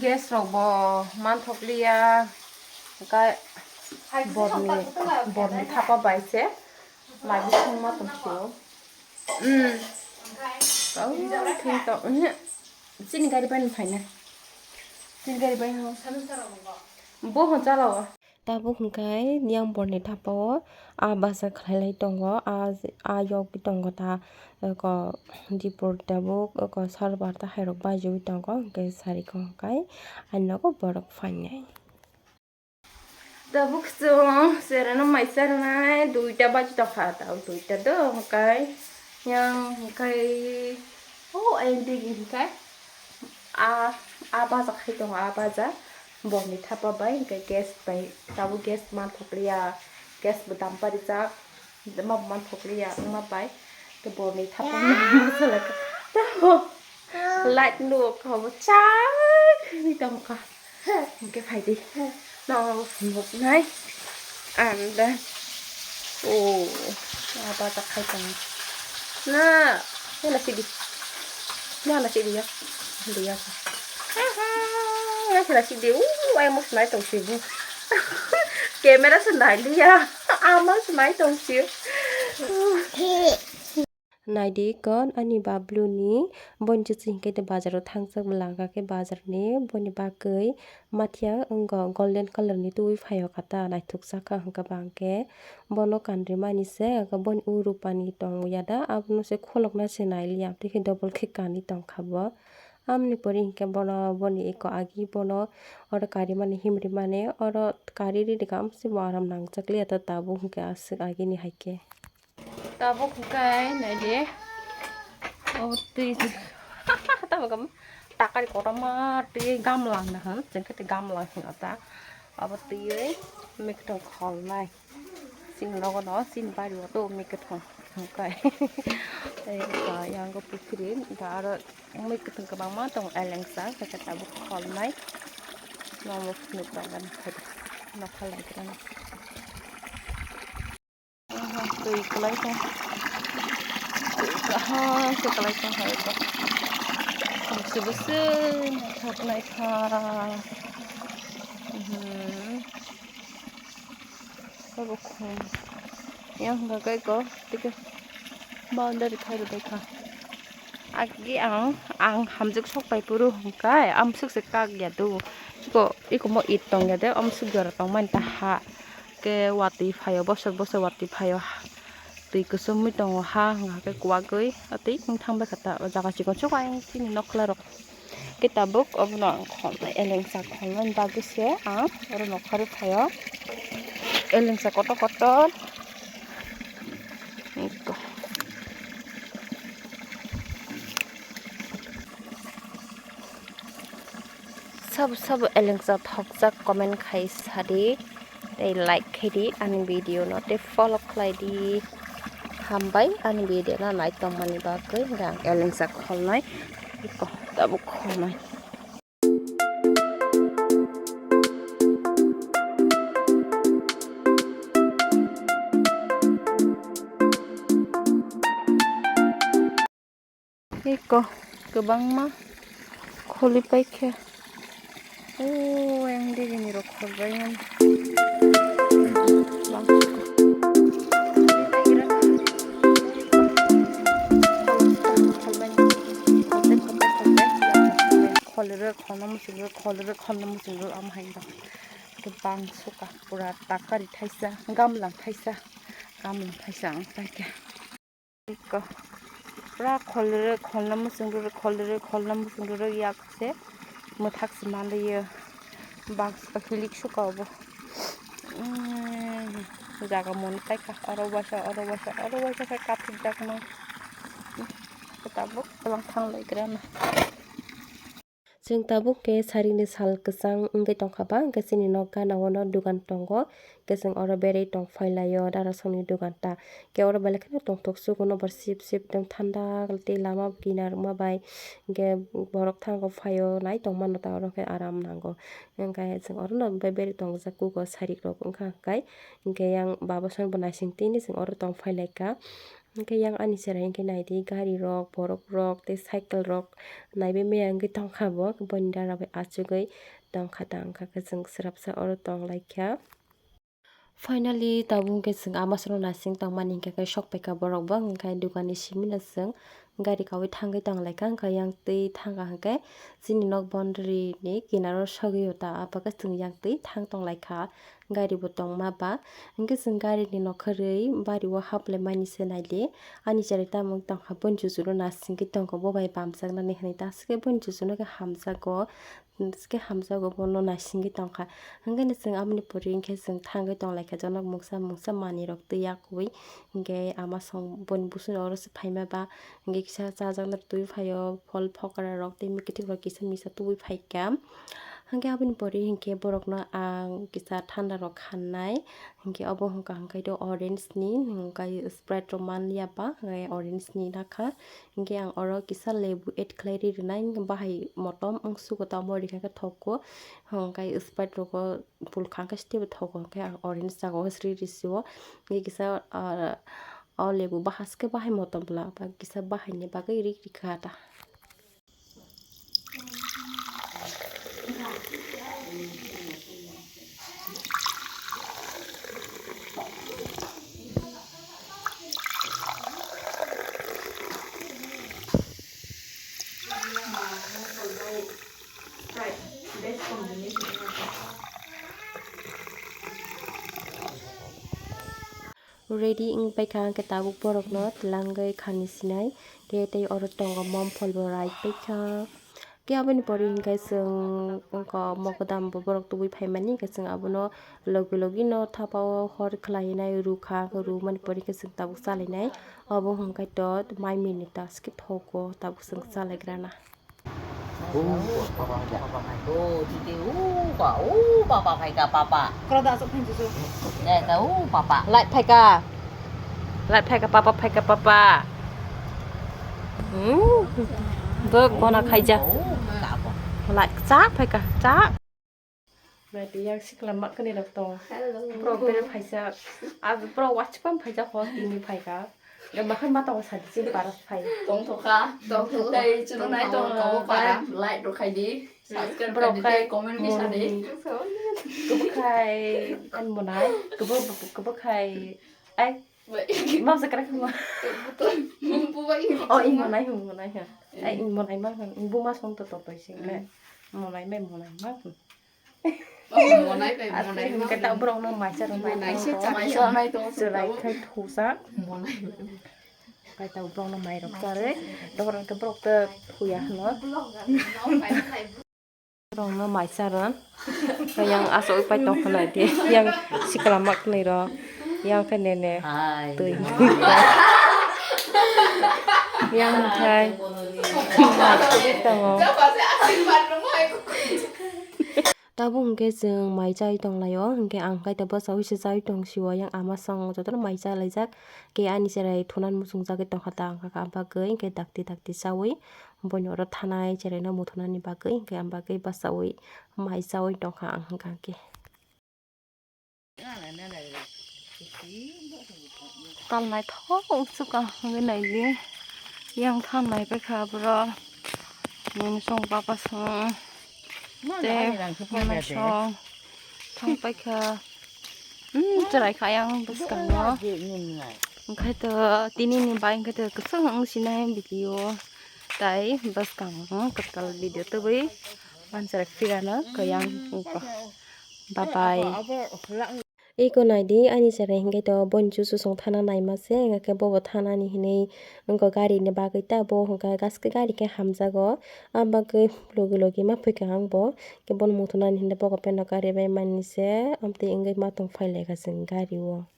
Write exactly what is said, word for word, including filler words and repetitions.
Gas rok bo manthokliya, hwnkhe borni, borni thapa bai se mai bising ma tongphio. Hmm. Oh, thik to. Chini gari bai phaina. Chini gari bai ho. Bo hon chalao. Tabuk hwnkhe yang borni thapa o a bacha khlai lai tongo, a, a yogwi tongo ta, eko dipor tabuk eko sarbar ta hai rok baijawi tongo, hwnkhe sari ko hwnkhe ani nogo borok phainai. Tabuk chwng sereno mai charwnai duita baji tongkha, tabuk duita do hwnkhe yang hwnkhe o ending hwnkhe. A, a baja khai tongo, a baja borni thapa bai, hwnkhe gas bai, tabuk gas manthok liya, gas bo dam parijak, ma bo manthok liya, wngma bai, hwnkhe borni thapa masala tamo light nuk kabo chak ni tongkha, hwnkhe phaidi. No, phunuknai. And then, oh, aba ta khai tong. Na, na sidi. Na, na sidi ya. Sidi ya. Aha, na sidi sidi. Uh, ai mo snai tong sibu. Camera se nai liya. Ama snai tong siu. Naidi kon ani babluni, boni chuchwi hinkhe bazaro thangjak laka khe bazarni, boni bagwi mathiya wngkha golden colourni twi phaio kha ta naithokjak kha hwnkhe bangkhe bono kanrimani se boni o rupani tongya da abono se kholokna se nailiya amtwi khe double khe kanwi tongkha bo. Amoni pore hinkhe bono boni eko agi bono oro karimani himrimani oro kari ridi khe amsebo aram nangjak liya ta tabuk hinkhe aswk agini haikhe. Tabuk hwnkhe naidi. O twi. Tabuk takari kotorma twi gamlang na hwn. Chwng khe twi gamlang hwno ta. Abo twiwi mikthwng kholnai. Chini nogo no, chini bari o to mikthwng hwnkhe. Tei yango pukhiri, da aro mikthwng kwbangma tongo elengsa, khe tabuk kholnai. Nomo phunuk tongmani khe nokha lai khe. Aha, twi kwlai kha. Twi kwlai kha, twi kwlai kha hai kha. Tongsi bwswk naithok naithok. Mhm. Abo khum. Yang hwnkha khe ko, tike boundary khai rwbai kha. Agi ang, ang hamjwk sok pai phuru hwnkhe amswk se kak ya do. Iko, iko mo it tong ya de, amswk jora tong mani ta ha. Ke watwi phaio, bosor bosor watwi phaio. Twi kwchwngwi tongo ha, hwnkha khe kwagwi, twi wng thang bai kha ta, o jaga chikon chukon ayang chini nokla rok. Khe tabuk obono ang kholnai, elengsa kholnani bagwi se ang oro nokharwi phaio. Elengsa kotor kotor. Iko. Sabo sabo elengsa thokjak comment khai sadi. Tei like khai di ani video no, tei follow khlai di. Hambai ani video no nai tongmani bagwi, hwnkhe ang elengsa kholnai, iko tabuk kholnai. Eko kwbangma kholi paikhe. O yang digini rok khorbai mani. Kholrwk kholna muchungrwk, kholrwk kholna muchungrwk, omo hai wngkha. Khe bang suka pura takari thaisa, gamlang thaisa, gamlang thaisa ang paikha. Eko, pura kholrwk kholna muchungrwk, kholrwk kholna muchungrwk yak se mwthak se manliyo. Bang suka hilik suka obo. Umm, jaga moni paikha, oro waisa, oro waisa, oro waisa khe kathikjaknai. Tabuk kwlang thanglaikrana. Chwng tabuk khe sarikni sal kwchang wngwi tongkha ba, hwnkhe chini nok gana-o no dugan tongo, hwnkhe chwng oro berwi tong phai lai-o, darasongni dugan ta. Khe oro belai kheno tongthok sugo, nobar sip sip, ekdom thanda tei lama kinar wngma bai, hwnkhe borok thango phai-o, nai tongmano ta oro khe aram nango. Hwnkhe chwng orono berwi tongjak kugo sarik rok wngkha hwnkhe, hwnkhe yang baba songbo naising tini chwng oro tong phai lai kha. Hwnkhe yang ani chwrai hwnkhe naidi, gari rok, borok rok tei cycle rok naibai maya wngwi tongkha bo, boini dara bai achugwi tongkha ta wngkha khe chwng swrapsa oro tonglaikha. Finally tabuk hwnkhe chwng amasongno naising tongmani hwnkhe khe sokpaikha borok bo, hwnkhe dukani simino chwng gari kaui thangwi tonglaikha, hwnkhe yang twi thangkha hwnkhe chini nok boundary ni kinaro sogwi o ta, apakhe chwng yang twi thang tonglaikha. Gari bo tongma ba, hwnkhe chwng gari ni nokharwi bari o haplaimani se naidi. Ani chwrai tamo wng tongkha, boni chuchuro naisingwi tongkha, bo bai bamjaknani hinwi ta swkhe boni chuchuro khe hamjago, swkhe hamjago bono naisingwi tongkha. Hwnkhe chwng aboni pore hwnkhe chwng thangwi tonglaikha, jonok mungsa mungsa manwi rok twi yakwi, hwnkhe amasong boni busu oro se phaima ba, hwnkhe kisa chajaknai twi phaio, phol phokra rok tei mwkhwtwng rok kisa misa tubui phaikha. Hwnkhe aboni pore hwnkhe borokno ang kisa thanda rok khanai, hwnkhe obo hwnkha hwnkhe do orange ni, hwnkhe Sprite rok manliya ba, hwnkhe orange ni nakha, hwnkhe ang oro kisa lebu add khlai ri rwnai, hwnkhe bahai motom wngsugo tamo rikha khe thogo, hwnkhe Sprite rogo bul kha hwnkhe stebo thogo, hwnkhe ang orange jagao sri risi o, hwnkhe kisa, ah, o lebu bahaskhe bahai motom bwla, ba kisa bahai ni bagwi rik rikha ta. Ready wng paikha, hwnkhe tabuk borokno twlangwi khani sinai, khe tei oro tongo momphol bo rai paikha. Khe aboni pore hwnkhe chwng wngkha mogodam bo borok tubui phaimani, hwnkhe chwng abono logi logi no thapa o hor khlai nai rwkha, rwmani pore khe chwng tabuk chalainai. Obo hwnkhe to mai minit ta skip thogo, tabuk chwng chalaigrana. O, papa phaikha. O, titi, o, ba, o, papa phaikha, papa. Kroda aswk phainsi su. Dai, dai, o, papa. Light phaikha. Light phaikha, papa phaikha, papa. Hmm. Bwk gona khaija. O, kabo. Light chak phaikha, chak. Naidi yang sikla mak kani rok tongo. Hello. Borok bere phaisa. Abo borok watch pam phaisa ho tini phaika. Ga makhai ma tongo sadi sin paras phai. Tong thokha. Tong thokha. Tei chuno nai tong kabo para. Like rok khai di. Subscribe khai di. Comment kisa di. Kubu khai an monai. Kubu kubu khai. Ai. Mam sa krak mo. Oh, in monai hum monai ha. Ai in monai ma hum. Bu ma song to to to sing. Monai mai monai ma hum. Monai bai monai. Kata borok no maisa rok nai. Monai se chai. Chulai khai thusa. Monai. Kata borok no mai rok chare. Dohor ke borok te thuya hno. Borok no maisa ron. Yang asok pai tong khna di. Yang sikla mak ni ro. Yang khe nene. Tui. Yang khai. Tongo. Tabuk hwnkhe chwng mai chai tonglaio, hwnkhe ang khe tabuk bwsao se chai tong sio, yang ama song jotono mai chalaijak, khe ani cherai thunan muchungjagwi tongkha ta, ang kha bagwi hwnkhe dakti dakti chaui boino oro thanai cheraino muthunani bagwi, hwnkhe ang bagwi bwsaui mai chaui tongkha ang hwnkha khe. Tal naithok wngsuka hwnwi naidi. Yang than naipaikha borok. Nini song papa song. Tei nini song thangpaikha. Hmm, chwraikha yang bwskango. Onkhaito tinini bai onkhaito kwchwng wngsinai video. Tai bwskango kwtal video tubui. Manchwrai phirano khe yang wngkha. Bye bye. Eko naidi ani cherai hwnkhe to boini chuchusong thana naima se, hwnkhe bobo thanani hinwi wngkha garini bagwi ta, bo hwnkha gaske gari khe hamjago, abagwi logi logi ma phaikha ang bo, khe bono muthunani hinwi bogo pheno gari bai mani se, amtwi wngwi ma tong phailaikha chwng gario.